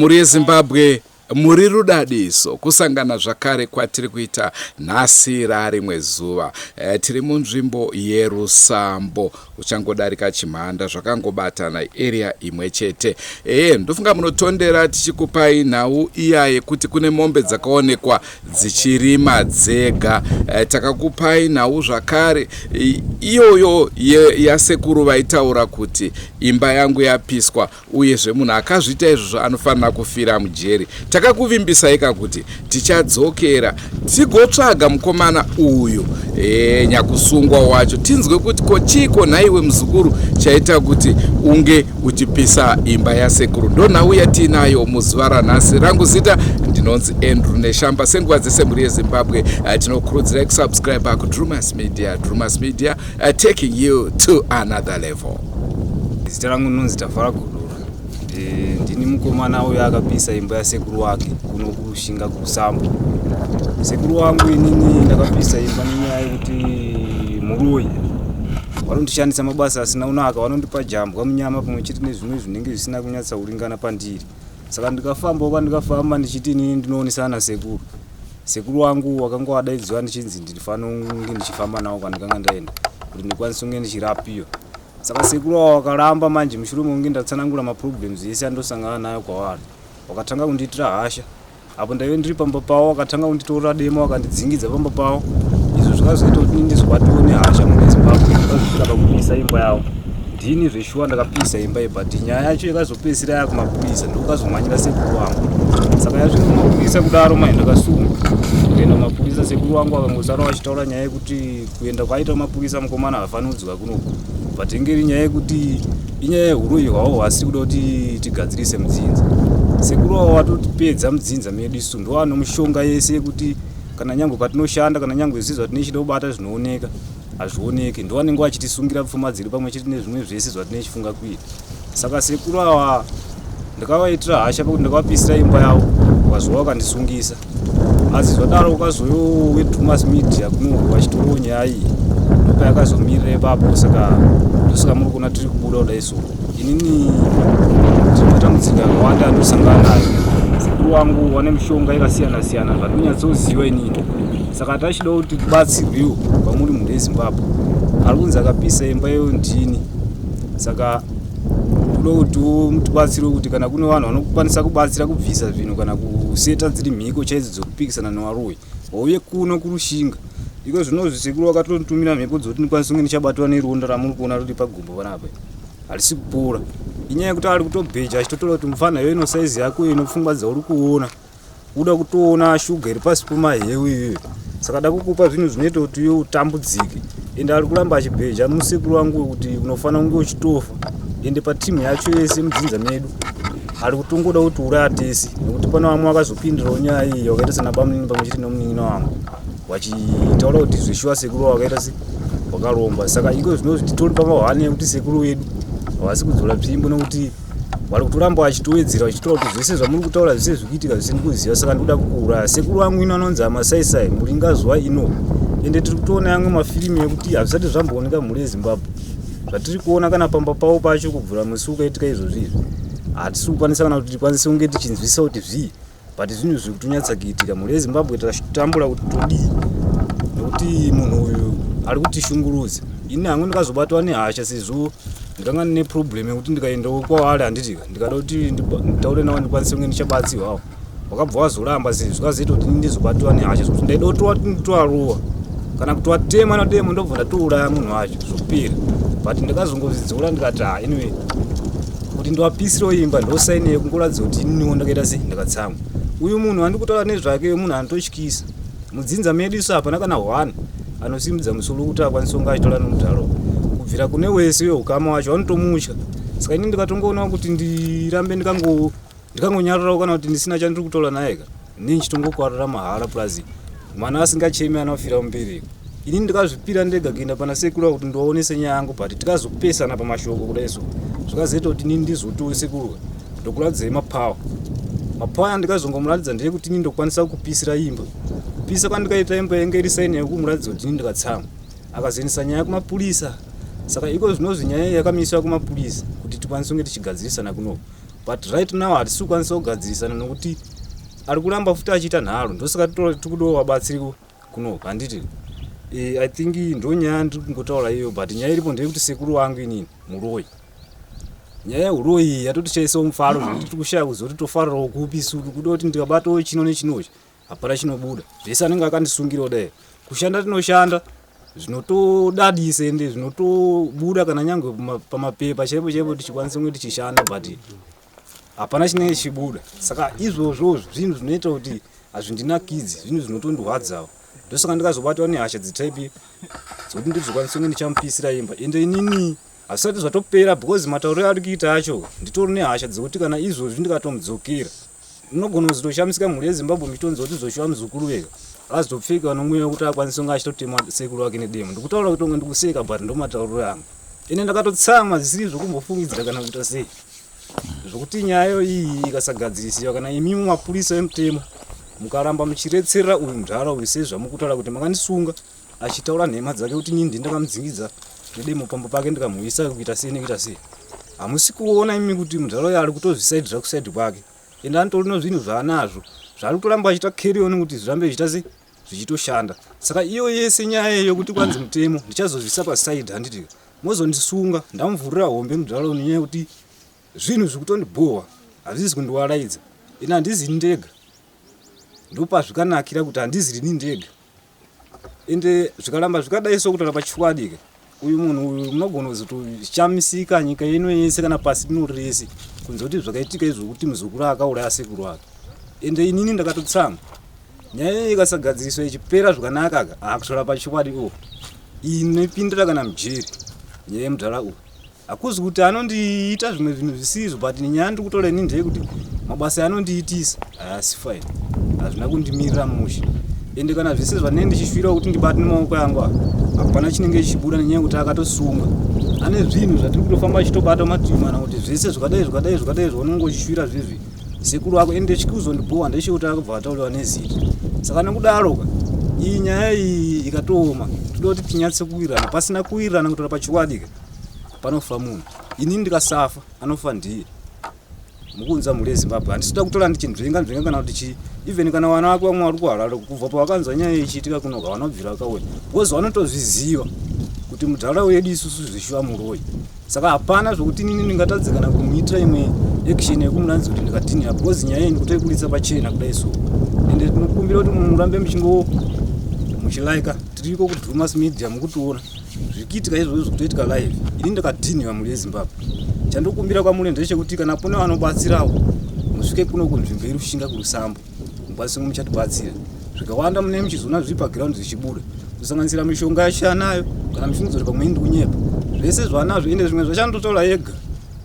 Mhuri yeZimbabwe, muri rudadiso kusangana zvakare kwatiri kuita nhasi rarimwe zuva. Tiri munzvimbo yeRusambo, uchangodarika Chimhanda, zvakangobatana, area imwe chete. Ndofunga munotondera tichikupai nhau iya yekuti kune mombe dzakaonekwa dzichirima dzega. Takakupai nhau zvakare iyoyo yasekuru vaitaura kuti imba yangu yapiswa, uyezve munhu akazviita izvozvo anofanira kufira mujeri. Takakuvimbisai kakuti tichadzokera tigotsvaga mukomana uyu nyakusungwa wacho, tinzwe kuti ko chiiko nhaiwe muzukuru chaita kuti unge uchipisa imba yasekuru. Ndonhau yatiinayo muzuva ranhasi. Rangu zita ndinonzi Andrew Neshamba. Senguva dzese, mhuri yeZimbabwe, tinokurudzirai kusubscribe kuDrumas Media. Drumas Media, taking you to another level. Zita rangu ndinonzi Tafara Godora. Ndini mukomana uyo akapisa imba yasekuru wake kuno kuRushinga, kuRusambo. Sekuru wangu inini ndakapisa imba nenyaya yekuti muroyi, vanondishandisa mabasa asina kunaka, vanondipa jambwa munyama pamwe chete nezvimwe zvinenge zvisina kunyatsa kuringana pandiri. Saka ndikafambawo kwandikafamba ndichiti inini ndinoonesana nasekuru, sekuru wangu wakanga wadaidzwa ndichinzi ndinofanira kunge ndichifamba nawo kwandikanga ndaenda kuti ndikwanise kunge ndichirapiwa. Saka sekuru avo vakaramba. Manje mushure mekunge ndatsanangura maproblems ese andosangana nayo kwavari, wakatanga kundiitira hasha. Apo ndaive ndiri pamba pavo, wakatanga kunditorera demo, wakandidzingidza pamba pavo. Izvo zvakazoita kuti ndizobatiwo nehasha mune Zimbabwe, ndakazosvika pakupisa imba yavo. Ndini zveshuwa ndakapisa imba iyi, but nyaya yacho yakazopedzisira yakumapurisa, ndokazomhanyira sekuru wangu. Saka yasvika kumapurisa kudaro, mai ndakasungwa, kuenda kumapurisa. Sekuru wangu akangosara vachitaura nyaya yekuti kuenda kwaita kumapurisa mukomana haafaniri kudzoka kunoku, but inge iri nyaya yekuti inyaya yehuroyi hwavo hwasiri kuda kuti tigadzirise mudzinza. Sekuru wavo watotipedza mudzinza medu. Isu ndo ano mishonga yese yekuti kana nyangwe patinoshanda, kana nyangwe zvese zvatinechida kubata zvinooneka, hazvioneki. Ndo vanenge vachitisungira pfuma dzedu pamwe chete nezvimwe zvese zvatinochifunga kuita. Saka sekuru ava ndakavaitira hasha pakuti ndakavapisira imba yavo, vazuva vakandisungisa. Asi zvadaro ukazoyo weDrumas Media kuno vachitorawo nyaya iyi, ndopayakazomirira ipapo. Saka ndosaka muri kuona tiri kubuda kudai. So inini ndine matambudziko akawanda andosangana nayo. Sekuru wangu vane mishonga yakasiyana siyana zvandonyatsoziva inini. Saka tachida kuti tibatsirwewo kwamuri mhuri yeZimbabwe. Ari kunzi akapisa imba iyo ndini. Saka toda kuti mutibatsire kuti kana kune vanhu vanokwanisa kubatsira kubvisa zvinhu kana kuseta dziri mhiko chaidzo dzokupikisana nevaroyi, vauye kuno kuRushinga. Iko zvinozvi sekuru vakatonditumira mhepo dzekuti ndikwanise kunge ndichabatwa neronda ramuri kuona riri pagumbo panapa, harisi kupora. Inyaya yekuti ari kutobheja achitotora kuti mufana iwe ino saizi yako ino, pfungwa dzauri kuona, uda kutoona shuga iri pasi pemaheu iyoyo, saka da kukupa zvinhu zvinoita kuti iwe utambudzike. Ende ari kuramba achibheja musekuru wangu kuti unofanira kunge uchitofa. Ende patimu yacho yese mudzinza medu ari kutongoda kuti uraya tese, nekuti pane vamwe vakazopindirawo nyaya iyi wakaita sanabamunini pamwe chete nomunin'ina wangu, vachitaura kuti zveshuwa sekuru wakaita se wakaromba. Saka iko zvinozvi titori pamahwani ekuti sekuru wedu havasi kudzora tsvimbo, nekuti vari kutoramba vachitowedzera vachitaura kuti zvese zvamuri kutaura, zvese zviri kuitika, zvese ndikuziva, saka ndikuda kukuuraya. Sekuru vangu ino anonzi Amasaisai Muringazuva ino. Ende tiri kutoona yamwe mafirimu ekuti hazvisati zvambooneka mhuri yeZimbabwe zvatiri kuona kana pamba pavo pacho kubvura musi ukaitika izvozvi izvi. Hatisi kukwanisa kana kuti tikwanise kunge tichinzwisisa kuti zvii, but zvinhu zviri kutonyatsa kuitika mhuri yeZimbabwe. Tatambura kuti todii, nekuti munhu uyu ari kutishungurudza. Ini hangu ndikazobatwa nehasha sezvo ndikanga ndine problem yekuti ndikaendawo kwavari, handitika ndikada kuti nditaure navo ndikwanise kunge ndichabatsirwawo, wakabva wazoramba. Sezvo zvikazoita kuti ndizobatwa nehasha zvokuti ndaida kutovarowa kana kutovatema nademo, ndobva ndatouraya munhu wacho zvopera. But ndakazongozvidzora ndikati, ha, anyway, kuti ndiwapisirewo imba ndosaini yekungoratidza kuti ininiwo ndakaita sei, ndakatsamwa. Uyu munhu wandiri kutaura nezvake munhu anototyisa mudzinza medu. Isu hapana kana hwani anosimudza musoro kuti akwanise kunge achitaura nomudharo. Kubvira kune wese weukama wacho vanotomutya. Saka ini ndikatongoona kuti ndirambe ndikangonyararawo kana kuti ndisina chandiri kutaura naye ka, inini ndichitongokwarira mahara. Plus mwana asingachemi anofira mubereko. Ini ndikazvipira ndega kuenda pana sekuru kuti ndiwaonese nyaya yangu, but tikazopesana pamashoko kudai. So zvikazoita kuti inini ndizotiwo, sekuru, ndokuratidzai mapower. Mapower andikazongomuratidza ndeyekuti ini ndokwanisa kupisira imba. Kupisa kwandikaita imba yange iri saini yekumuratidza kuti ini ndikatsamwa. Akazoendesa nyaya kumapurisa. Saka iko zvinozvi nyaya yakamiswa kumapurisa kuti tikwanise kunge tichigadzirisana kunoko. But right now hatisi kukwanisa kugadzirisana nokuti ari kuramba futi achiita nharo, ndosaka tikudawo vabatsiri kunoku, handiti? I think ndo nyaya ndiri kungotaura iyoyo, but nyaya iripo ndeyekuti sekuru wangu inini muroyi. Nyaya yeuroyi iyi yatotichaisawo mufaro zvekuti tiri kushaya kuziva kuti tofarirawo kupi isu. Kuda kuti ndikabatawo chino nechinochi, hapana chinobuda. Zvese anenge akandisungirawo. Dai kushanda tinoshanda zvinotodadisa ende zvinotobuda, kana nyange pamapepa chaipo chaipo tichikwanisa kunge tichishanda, but hapana chinenge chichibuda. Saka izvozvo zvinhu zvinoita kuti hazvindinakidzi, zvinhu zvinotondihwadzawo. Ndosaka ndikazobatwa nehasha dzetype dzekuti ndizokwanisa kunge ndichamupisira imba. Ende inini hazvisati zvatopera, because matauriro ari kuita acho, nditori nehasha dzekuti kana izvozvi ndikatomudzokera, unogona kuzotoshamisika mhuri yeZimbabwe muchitonzwa kuti zoshuwa muzukuru vega azotopfeka nomweya wekuti akwanise kunge achitotema sekuru wake nedemo. Ndikutaura kuti onge ndikuseka, but ndo matauriro angu. Ende ndakatotsamwa zvisiri zvokumbofungidzira kana kuita sei, zvokuti nyaya iyi ikasagadzirisiwa, kana imimi mapurisa emutemo mukaramba muchiretserera uyu mudhara uyu sezvamukutaura kuti makandisunga, achitaura nhema dzake kuti inini ndini ndakamudzingidza nedemo pamba pake, ndikamuisa kuita sei nekuita sei, hamusi kuona imi kuti mudhara uyu ari kutozvisaidhira kusaidhi kwake? Ende anotorino zvinhu zvaanazvo zvaari kutoramba achiita carry on kuti zvirambe zvichiita sei, zvichitoshanda. Saka iyo yese nyaya yokuti kwanzi mutemo, ndichazozvisa pasaidhi, handiti? Mozondisunga ndamuvhurira hombe mudhara uyu, nenyaya yekuti zvinhu zviri kutondibhohwa, hazvisi kundiwaraidza. Ini handizini ndega, ndopazvikanakira kuti handizini ndega. Ende zvikaramba zvikadai, sokutaura pachokwadi ka, uyu munhu uyu munogona kuzotoshamisika nyika ino yese kana pasi rino rese kunze kuti zvakaitika izvo kuti muzukuru akauraya sekuru wake. Ende inini ndakatotsamwa. Nyaya iyi ikasagadziriswa ichipera zvakanaka ka, akutaura pachokwadi, o inopindira kana mujeri nyaya yemudhara uyu. Hakuzi kuti anondiita zvimwe zvinhu zvisizvo, but nyaya ndiri kutaura ini ndeyekuti mabasa anondiitisa haasi fine, hazvina kundimirira mushe. Ende kana zvese zvandinenge ndichishuvira kuti ndibate nemaoko yangu aya, hapana chinenge chichibuda, nenyaya yekuti akatosunga. Ane zvinhu zvatiri kutofamba achitobata mativi mana kuti zvese zvakadai zvakadai zvakadai zvaunenge uchishuvira zvezvi sekuru wako. Ende chikuzondibhowa ndechekuti akabva atauriwa nezita. Saka nekudaro ka, iyi nyaya iyi ikatooma, toda kuti tinyatse kuwirirana. Pasina kuwirirana, kutaura pachokwadi ka, panofa munhu. Inini ndikasafa, anofa ndiye. Mukunza mhuri yeZimbabwe, handisi kuda kutora ndichinzvenga nzvenga kana kuti chii. Even kana vana vake vamwe vari kuHarare, kubva pavakanzwa nyaya ichiitika kunoka, vanobvira vakauya, because vanotozviziva kuti mudhara wedu isusu zvishuva muroyi. Saka hapana zvokuti inini ndingatadze kana kumuitira imwe action yekumuratidza kuti ndikadhinira, because nyaya iyi ndikutoiburitsa pachena kudai. So ende tinokumbira kuti murambe muchingo muchilaika. Tiriko kuDrumas Media, mukutiona zvikiitika izvozvo zvikutoitika live. Ini ndakadhinhiwa, mhuri yeZimbabwe. Chandokumbira kwamuri ndechekuti kana kune vanobatsirawo, musvike kuno kunzvimbo yeRushinga kuRusambo, mukwanise muchatibatsira zvikawanda. Mune muchizoona zviri paground zvichibuda, kusanganisira mishonga yacho anayo. Kana muchifungidzwa kuti pamwe ndiri kunyepa, zvese zvaanazvo, ende zvimwe zvachandotaura ega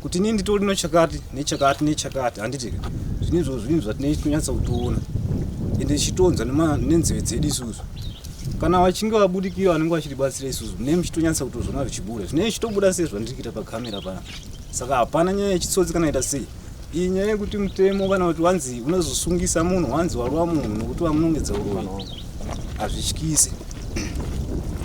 kuti inini nditori nechakati nechakati nechakati, handiti? Zvinhu izvozvo zvinhu zvatinenge tinonyatsa kutoona ende tichitonzwa nenzeve dzedu isusu. Kana vachinge vabudikira, vanenge vachitibatsira isusu, mune muchitonyatsa kutozviona zvichibuda, zvinenge zvichitobuda sezvandiri kuita pakamera pana. Saka hapana nyaya yechitsotsi kana ita sei. Iyi nyaya yekuti mutemo kana kuti wanzi unozosungisa munhu, wanzi warova munhu nokuti wamunongedza uroyi, hazvityisi,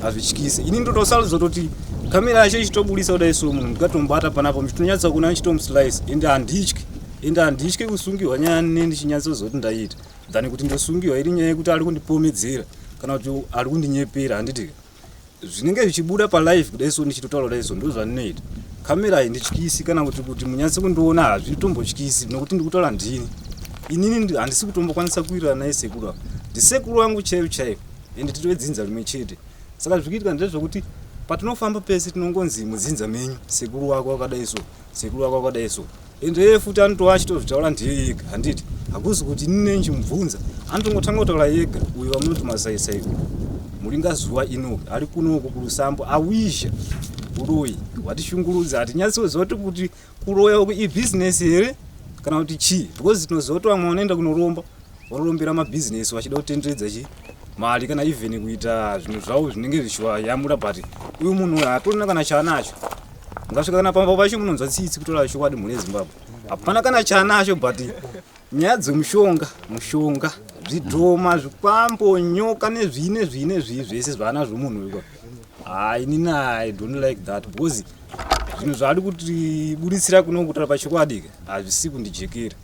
hazvityisi. Ini ndotosarudza kutoti kamera yacho ichitobudisa kudai, so munhu ndikatombata panapo, muchitonyatsa kuona ndichitomuslice. Ende handityi, ende handityi kusungirwa nyaya ne ndichinyatsoziva kuti ndaita, than kuti ndosungirwa iri nyaya yekuti ari kundipomedzera kana kuti ari kundinyepera, handiti? Zvinenge zvichibuda palive kudai, so ndichitotaura kudai, so ndo zvandinoita. Kamera haindityisi kana kuti munyatse kundiona, hazvitombotyisi nokuti ndikutaura ndini. Inini handisi kutombokwanisa kuwirirana naye sekuru ava. Ndisekuru vangu chaivo chaivo, ende titove dzinza rimwe chete. Saka zviri kuitika ndezvekuti patinofamba pese tinongonzi mudzinza menyu sekuru wako wakadai, so sekuru wako wakadai. So ende iye futi anotova achitozvitaura ndiye ega, handiti? Hakuzi kuti inini ndichimubvunza, anotongotanga kutaura ega. Uyu vamunoti masaisai uyu, Muringazuva ino ari kunoku kuRusambo, awizha uroyi hwatishungurudza. Hatinyatsoziva kuti kuroya uku ibhizinesi here kana kuti chii, because tinoziva kuti vamwe vanoenda kunoromba vanorombera mabhizinesi vachida kutenderedza chi mari kana even kuita zvinhu zvavo zvinenge zvichivayamura. But uyu munhu uyu hatorina kana chaanacho. Ungasvika kana pamba pacho, munonzwa tsitsi. Kutora chokwadi, mhuri yeZimbabwe, hapana kana chaanacho, but nyaya dzemushonga, mushonga, zvidhoma, zvikwambo, nyoka nezvii nezvii nezvii, zvese zvaanazvo munhu uyu. Hai, inini I don't like that, because Zvinhu zvaari kutiburitsira kuno kutaura pachokwadi ka hazvisi kundijekera.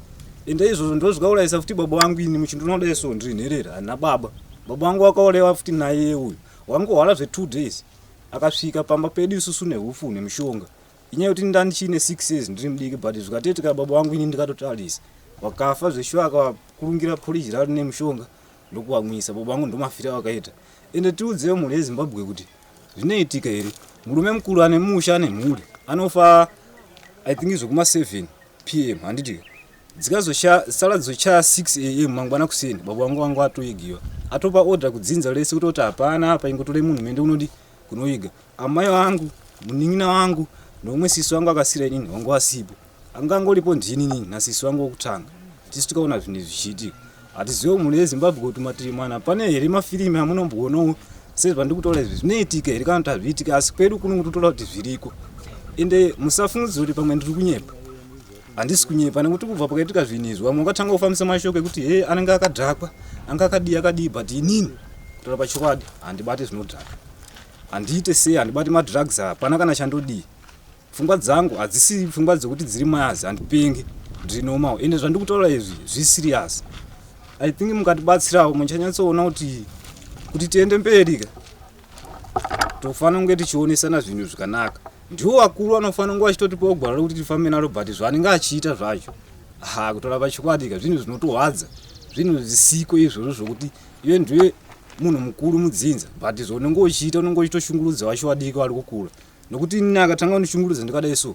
Ende izvozvo ndozvikaurayisa futi baba vangu ini muchindoona so ndiri nherera handina baba. Baba vangu vakauraiwa futi naiye uyu. Wangohwara zve 2 days akasvika pamba pedu isusu nehufu nemushonga. Inyaya yekuti ndandichine 6 years ndiri mudiki but zvikatoitika baba vangu ini ndikatotarisa. Wakafa zveshuwa akakurungira porridge raro nemushonga ndokuvamwisa. Baba vangu ndomafira avakaita. Ende tiudzewo mhuri yeZimbabwe kuti zvinoitika here murume mukuru ane musha ane mhuri anofa I think zvekuma 7 pm handiti dzikazosara dzochaya 6 am mangwana kuseni baba vangu vanga vatoigiwa atopa order kudzinza rese kutoti hapana apa ingotore munhu mende unodi kunoiga amai vangu munin'ina wangu neumwe sisi wangu akasira inini wanga wasipo anga angoripo ndini inini nasisi wangu wokutanga tisu tikaona zvinhu izvi zvichiitika hatizive mhuri yezimbabwe kuti mativi mana pane here mafirimi amunomboonawo sezvandikutaura izvi zvinoitika here kana kuti hazviitiki asi kwedu kuno kutotora kuti zviriko ende musafungidzira kuti pamwe ndiri kunyepa handisi kunyepa nekuti kubva pakaitika zvinhu izvi vamwe vakatanga kufambisa mashoko ekuti he anenge akadhakwa anga akadii akadii but inini kutaura pachokwadi handibate zvinodhaka handiite sei handibati madrugs hapana kana chandodii pfungwa dzangu hadzisi pfungwa dzekuti dziri mazi handipengi ndiri normal ende zvandikutaura izvi zviserious i think mukatibatsirawo muchanyatsoona kuti kuti tiende mberi ka tofanira kunge tichionesana zvinhu zvakanaka ndiwo vakuru vanofanira kunge vachitotipawo gwara rekuti tifambe naro but zvaanenge achiita zvacho ha kutora pachokwadi ka zvinhu zvinotorwadza zvinhu zvisiko izvozvo zvokuti iwe ndiwe munhu mukuru mudzinza but zvaunenge uchiita unenge uchitoshungurudza vacho vadiki vari kukura nokuti ini akatanga kundishungurudza ndikadai so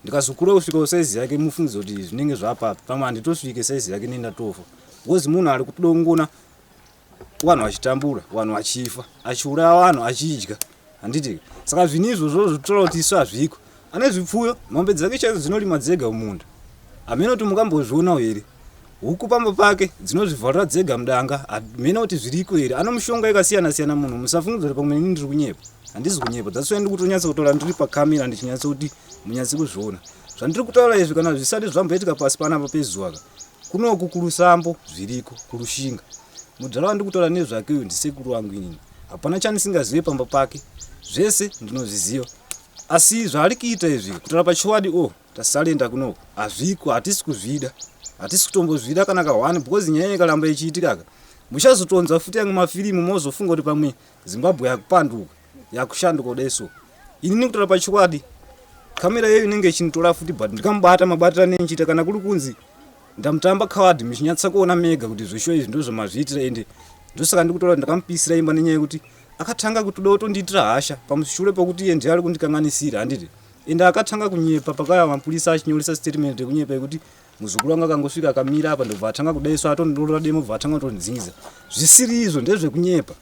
ndikazokura kusvika saizi yake mufungidzo kuti zvinenge zvapapi pamwe handitosvike saizi yake nei ndatofa because munhu ari kutodongona vanhu vachitambura vanhu vachifa achiuraya vanhu achidya handiti saka zvinhu izvozvo zvotora kuti isu hazviko ane zvipfuyo mombe dzake chaidzo dzinorima dzega mumunda hameno kuti mukambozvionawo here huku pamba pake dzinozvivharira dzega mudanga hameno kuti zviriko here ano mishonga yakasiyana siyana munhu musafungidzira kuti pamwe ini ndiri kunyepa handisi kunyepa that's why ndiri kutonyatsa kutaura ndiri pakamera ndichinyatsa kuti munyatse kuzviona zvandiri kutaura izvi kana zvisati zvamboitika pasi panapa pezuva ka kunoku kurusambo zviriko kurushinga mudhara wandiri kutaura nezvake uyu ndisekuru wangu inini hapana chandisingazive pamba pake zvese ndinozviziva asi zvaari kuita izvi kutaura pachokwadi o oh, tasalenda kunoku hazviko hatisi kuzvida hatisi kutombozvida kana kahwani because nyaya ikaramba ichiitikaka muchazotonzwa futi yange mafirimu mozofunga kuti pamwe Zimbabwe yakupanduka yakushanduka kudai so inini kutaura pachokwadi kamera yeyo inenge ichinditora futi but ndikamubata mabatira nenchiita kana kuri kunzi ndamutamba card muchinyatsa kuona mega kuti zveshuwa izvi ndozvamazviitira ende ndosaka ndikutora kuti ndakamupisira imba nenyaya yekuti akatanga kutoda kutondiitira hasha pamushure pokuti iye ndiye ari kundikanganisira handiti ende akatanga kunyepa pakauya mapurisa achinyoresa statement yekunyepa yekuti muzukuru wangu akangosvika akamira apa ndobva atanga kudaiso atondorora demo bva atanga kutondidzingiza zvisiri izvo ndezvekunyepa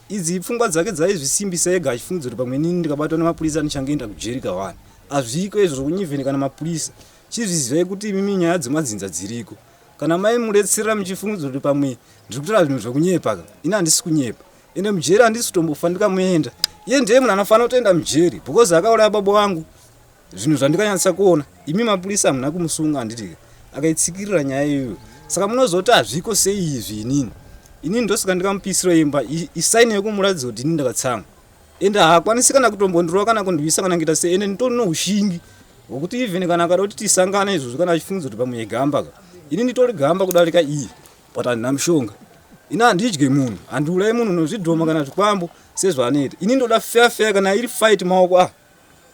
idzi pfungwa dzake dzaizvisimbisa ega achifungidza kuti pamwe inini ndikabatwa nemapurisa ndichangoenda kujeri kawani hazviko izvo zvokunyivheni kana mapurisa chizvizivai kuti imimi nyaya dzemadzinza dziriko kana mai muretserera muchifungidza kuti pamwe ndiri kutaura zvinhu zvekunyepa ka ini handisi kunyepa ende mujeri handisi kutombofa ndikamuenda iye ndiye munhu anofanira kutoenda mujeri because akauraya baba wangu zvinhu zvandikanyatsa kuona imi mapurisa hamuna kumusunga handitika akaitsikirira nyaya iyoyo saka munozoti hazviko sei izvi inini inini ndosaka ndikamupisira imba isaini yekumuratidza kuti ini ndakatsamwa ende haakwanisi kana kutombondirova kana kundibisa kana kuita sei ende nditori noushingi hwekuti even kana akada kuti tisangane izvozvo kana achifungidza kuti pamwe igamba ka ini nditori gamba kudarika iye but handina mushonga ini handidye munhu handiurayi munhu nozvidhoma kana zvikwambo sezvaanoita ini ndoda fair fair kana iri fight maoko ah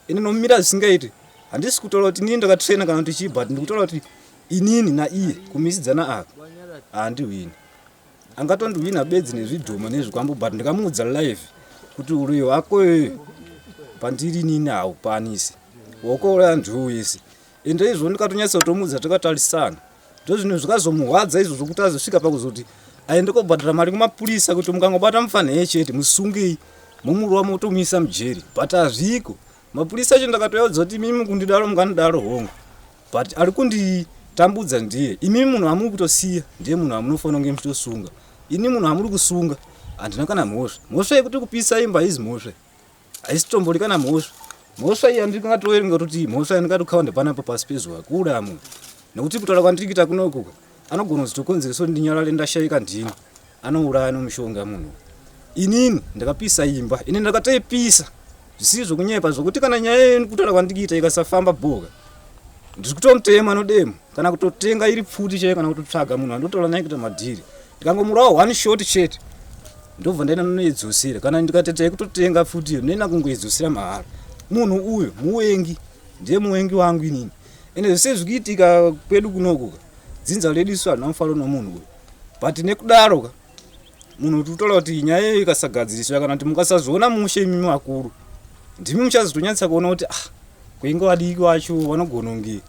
ini nomira zvisingaiti handisi kutaura kuti inini ndakatraina kana kuti chii but ndikutaura kuti inini naiye kumisidzana apa handihwini angatondihwina bedzi nezvidhoma nezvikwambo but ndikamuudza live kuti uroyi hwako iyoyo pandiri inini haukwanisi wakouraya ndiwe wese ende izvo ndikatonyatsa kutomuudza takatarisana ndozvinhu zvikazomuhwadza izvo zvokuti azosvika pakuzoti aende kobhadhara mari kumapurisa kuti mukangobata mufanheye chete musungei momurova motomuisa mujeri but hazviko mapurisa acho ndakatoyaudza kuti imimi kundidaro mukandidaro hongu but ari kunditambudza ndiye imimi munhu amuri kutosiya ndiye munhu amunofanira kunge muchitosunga ini munhu amuri kusunga handina kana mhosva mhosva yekuti kupisa imba haizi mhosva haisi tombori kana mhosva mhosva iyi andingatoverenga kutoti mhosva yandingatokaunda panapa pasi pezuva kuuraya munhu nekuti kutaura kwandiri kuita kunoku anogona kuzotokonzeresa kuti ndinyarare ndashaika ndini anouraya nomushonga munhu inini ndakapisa imba ini ndakatoipisa. Zvisiri zvokunyepa zvokuti kana nyaya yenyu kutaura kwandikuita ikasafamba bhoka ndiri kutomutema nodemo kana kutotenga iri pfuti chaiyo kana kutotsvaga munhu andotaura naye kuita madhiri. Ndikangomurawo one shot chete ndobva ndaenda nonoidzosera. Kana ndikateta yekutotenga pfuti iyo ndinoenda kungoidzosera mahara. Munhu uyu muwengi, ndiye muwengi wangu inini. Ende zvese zvikuitika kwedu kunoku ka dzinza redu isu harina mufaro nomunhu uyu. But nekudaro ka munhu tiri kutaura kuti nyaya iyoyo ikasagadziriswa kana kuti mukasazoona mushe imimi vakuru ndimi muchazotonyatsa kuona kuti ah kuinge vadiki vacho vanogona kunge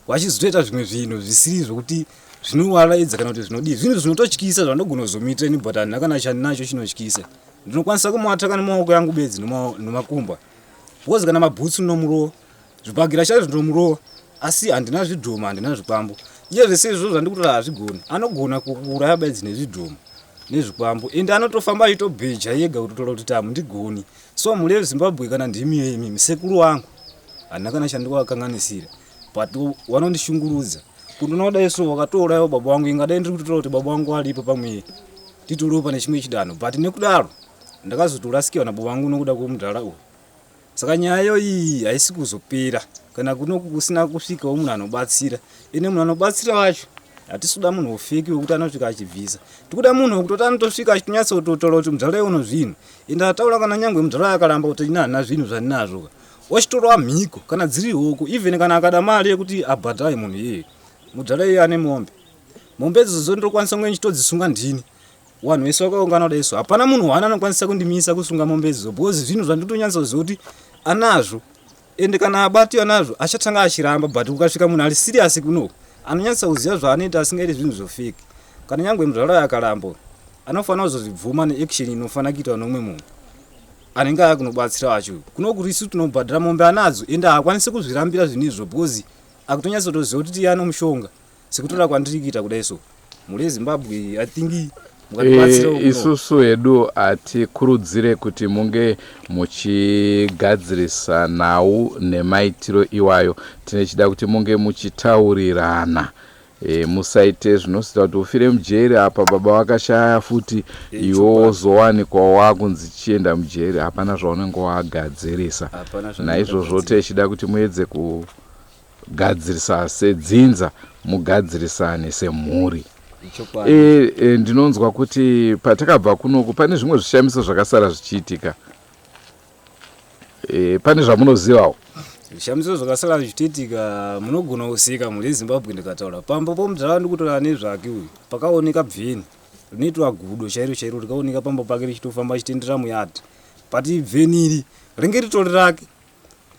vachizotoita zvimwe zvinhu zvisiri zvokuti zvinovaraidza kana kuti zvinodii zvinhu zvinototyisa zvandogona kuzomuitira ini but handina kana chandinacho chinotyisa ndinokwanisa kumuataka nemaoko yangu bedzi nemakumba because kana mabhutsu ndinomurova Zvibhagera chaizvo ndomurova asi handina zvidhoma handina zvikwambo. Iye zvese izvozvo zvandikutora hazvigoni. Anogona kukuuraya bedzi nezvidhoma nezvikwambo ende anotofamba achitobheja yega kutotaura kuti tamundigoni. So mhuri yeZimbabwe kana ndimi imimi sekuru wangu handina kana chandikuvakanganisira but vanondishungurudza. Kundoona kudai so wakatourayawo baba vangu ingadai ndiri kutotaura kuti baba vangu varipo pamwe titoriwo pane chimwe chidanho but nekudaro ndakazotorasikirwa nababa vangu nokuda kwemudhara uyu. Saka nyaya iyi haisi kuzopera kana kunoku kusina kusvikawo munhu anobatsira. Ende munhu anobatsira wacho hatisi kuda munhu wefeki wekuti anosvika achibvisa. Tikuda munhu wekutoti anotosvika achinyatsototaura kuti mudzvara uno zvinhu. Ende ataura kana nyangwe mudzvara akaramba kuti ini handina zvinhu zvandinazvo ka. Ochitorwa mhiko kana dziri hoko even kana akada mari yekuti abhadhare munhu iyeye. Mudzvara iyeye ane mombe. Mombe idzodzo ndokwanisa kunge ndichitodzisunga ndini. Vanhu vese vakaungana kudai so hapana munhu hwana anokwanisa kundimisa kusunga mombe idzo because zvinhu zvanditonyatsoziva kuti anazvo ende kana abatiwa nazvo achatanga achiramba but ukasvika munhu ari serious kuno anonyatsa kuziva zvaanoita asingaiti zvinhu zvofeki kana nyangwe muzvara akaramba anofanira kuzozvibvuma neaction inofanira kuitwa nomumwe munhu anenge aya kunobatsira wacho kuno kuti isu tinobhadhara mombe anadzo ende haakwanisi kuzvirambira zvinhu izvo because akutonyatsotoziva kuti tiye anomushonga Sekutora kwandiri kuita kudai so mhuri yeZimbabwe I think mukatibatsirawo e, isusu hedu hatikurudzire kuti munge muchigadzirisa nhau nemaitiro iwayo tine chida kuti munge muchitaurirana e, musaite zvinosita kuti ufire mujeri apa baba vakashaya futi e, iwe wozowanikwa wakunzi chienda mujeri hapana zvaunenge wagadzirisa naizvozvo techida kuti muedze ku Gadzirisa sedzinza mugadzirisane semhuri. E, e, ndinonzwa kuti patakabva kunoku pane zvimwe zvishamiso zvakasara zvichiitika. E, pane zvamunozivawo? Zvishamiso zvakasara zvichitoitika munogona kuseka mhuri yeZimbabwe ndikataura. Pamba pomudzvara ndikutora nezvake uyu pakaoneka bveni rinoitwa gudo chairo chairo rikaoneka pamba pake richitofamba achitendera muyadhi but bveni iri ringe ritori rake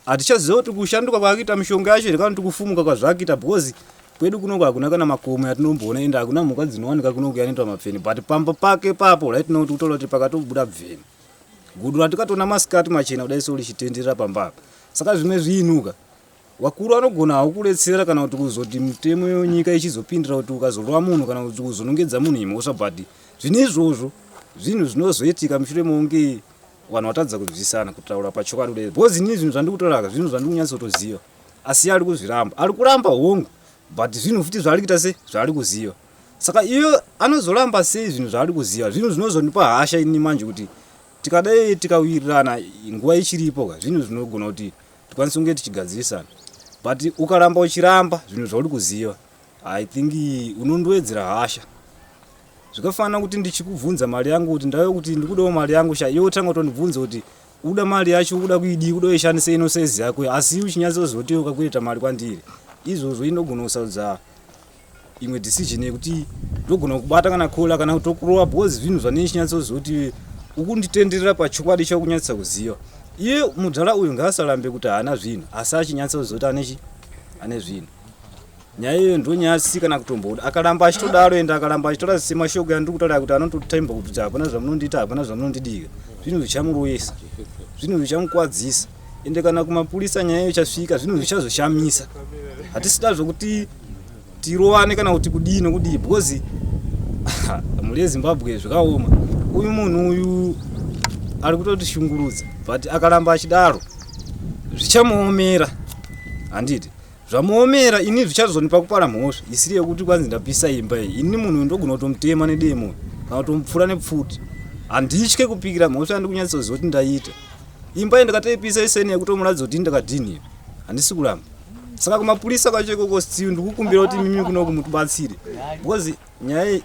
Hatichaziva kuti kushanduka kwaakuita mishonga yacho here kana kuti kufumuka kwazvaakuita because kwedu kunoku hakuna kana makomo yatinomboona ende hakuna mhuka dzinowanika kunoku yanoitwa mapfeni but pamba pake papo right now tikutaura kuti pakatobuda bveni gudo ratikatoona masikati machena kudai so richitenderera pamba apa saka zvimwe zvinhu ka vakuru vanogona hawo kuretsera kana kuti kuzoti mitemo yenyika ichizopindira kuti ukazorova munhu kana kuti kuzonongedza munhu imhosva but zvinhu izvozvo zvinhu zvinozoitika mushure mokunge Vanhu vatadza kunzwisana kutaura pachokwadi kudai because ini zvinhu zvandikutoraka zvinhu zvandikunyatsotoziva asi iye ari kuzviramba ari kuramba hongu but zvinhu futi zvaari kuita se zvaari kuziva saka iyo anozoramba sei zvinhu zvaari kuziva zvinhu zvinozondipa hasha ini manje kuti tikadai tikawirirana nguva ichiripo ka zvinhu zvinogona kuti tikwanise kunge tichigadzirisana but ukaramba uchiramba zvinhu zvauri kuziva i think unondowedzera hasha Zvikafanana kuti ndichikubvunza mari yangu kuti ndave kuti ndikudawo mari yangu sha iwe wotanga kutondibvunza kuti uda mari yacho ukuda kuidii kuda uishandise ino size yako asi uchinyatsoziva kuti ukakwereta mari kwandiri izvozvo inogona kusarudza imwe decision yekuti ndogona kubata kana kola kana kutokurova because zvinhu zvanei chinyatsoziva kuti ukunditenderera pachokwadi chakunyatsa kuziva iye mudhara uyu ngaasarambe kuti haana zvinhu asi achinyatsoziva kuti anechi ane zvinhu Nyaya iyoyo ndonyaya kana kutomboda. Akaramba achitodaro ende akaramba achitora semashoko yandiri kutaura kuti anototemba kuti hapana zvamunondiita hapana zvamunondidika. Zvinhu zvichamuroyesa. Zvinhu zvichamukwadzisa. Ende kana kumapurisa nyaya iyo ichasvika zvinhu zvichazoshamisa. Hatisida zvokuti tirovane kana kuti kudii nokudii because mhuri yeZimbabwe zvakaoma. Uyu munhu uyu ari kutotishungurudza but akaramba achidaro zvichamuomera handiti Zvamuomera ini zvichazonipa kupara mhosva isiri yekuti kwanzi ndapisa imba iyi. Ini munhu uyu ndogona kutomutema nedemo kana kutomupfura nepfuti. Handitye kupikira mhosva yandikunyatsoziva kuti ndaita. Imba iyi ndakatoipisa iseni yekutomuratidza kuti ndakadini handisi kuramba. Saka kumapurisa kwacho ikoko still ndikukumbira kuti mimi kunoku mutibatsire because nyaya iyi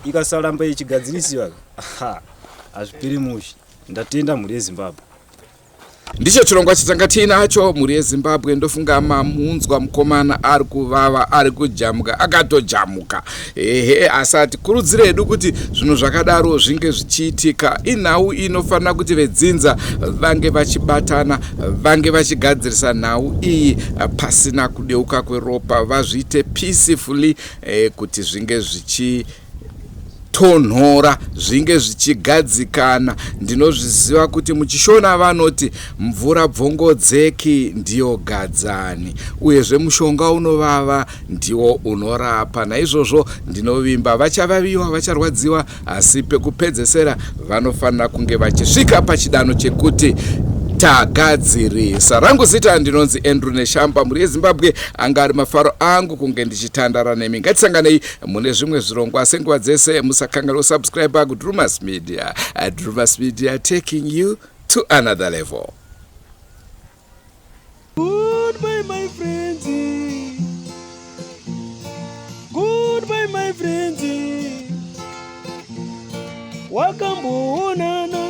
ikasaramba ichigadzirisiwa hazviperi mushe. Ndatenda mhuri yeZimbabwe. Ndicho chirongwa chatanga tiinacho mhuri yeZimbabwe. Ndofunga mamunzwa mukomana ari kuvava, ari kujamuka, akatojamuka. Ehe, asi hatikurudzire hedu kuti zvinhu zvakadaro zvinge zvichiitika. Inhau inofanira kuti vedzinza vange vachibatana, vange vachigadzirisa nhau iyi pasina kudeuka kweropa, vazviite peacefully eh, kuti zvinge zvichi tonhora zvinge zvichigadzikana. Ndinozviziva kuti muchiShona vanoti mvura bvongodzeki ndiyo gadzani, uyezve mushonga unovava ndiwo unorapa. Naizvozvo ndinovimba vachavaviwa, vacharwadziwa, asi pekupedzesera vanofanira kunge vachisvika pachidano chekuti tagadzirisa. Rangu zita ndinonzi Andrew Neshamba. Mhuri yeZimbabwe, anga ari mafaro angu kunge ndichitandara nemi. Ngatisanganei mune zvimwe zvirongwa senguva dzese. Musakanganwa kusubscribe kuDrumas Media. Drumas Media, taking you to another level. Goodbye my friends. Goodbye my friends. Wakamboonana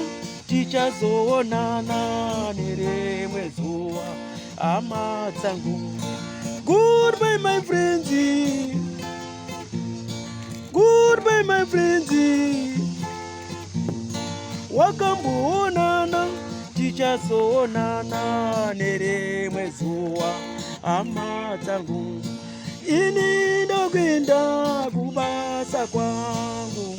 tichazoonana nerimwe zuva hama dzangu. Goodbye my friends. Goodbye my friends. Wakamboonana tichazoonana nerimwe zuva hama dzangu. Ini ndokuenda kubasa kwangu.